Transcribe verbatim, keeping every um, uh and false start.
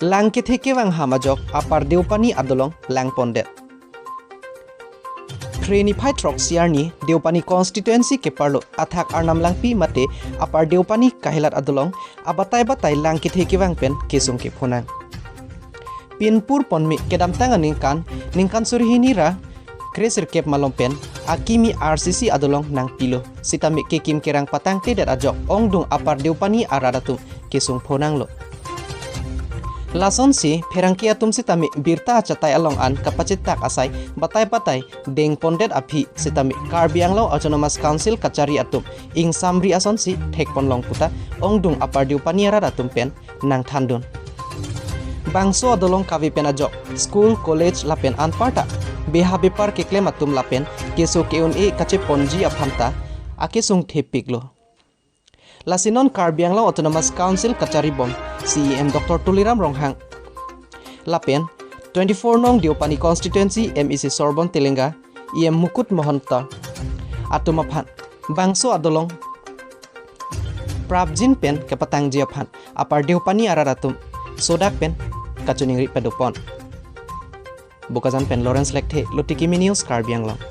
Lang kethe kevang ham ajok Upper Deopani adolong lang pondet. Phre niphai throksi arni Deopani constituency keparlo athak Arnam Langpi mate Upper Deopani kahelat adolong abatai batai lang kethe kevang pen kesung kephonang. Pinpur ponme kedamtang aningkan, ningkan suri hini ra kresirkep malom pen akimi R C C adolong nangpilo. Sitame kekim kerang patangtedet ajok ongdung Upper Deopani arat atum kesung phonanglo. Lasonsi pherangke atum sitame birta achatai along an kapachetak asai batai batai deng pondet aphi sitame Karbi Anglong Autonomous Council kachari atum ingsamri asonsi thekponlong puta ongdung Upper Deopani arat atum pen nangthandun. Bangso adolong kave pen ajok school, college lapen anparta beha bepar keklem atum lapen keso ke-un-e kacheponji aphanta akesung thepiklo. Lasi non Karbi Anglong Autonomous Council kacharibom C E M Doctor Tuliram Ronghang lapen twenty-four nong Deopani constituency M A C Sorbon Telenga, E M Mukut Mahanta atum aphan bangso adolong prapjin pen kepatangji aphan Upper Deopani arat atum sodak pen kachiningri padopon. Bokajan pen Lawrence Lekthe, Lutikimi News, Karbi Anglong.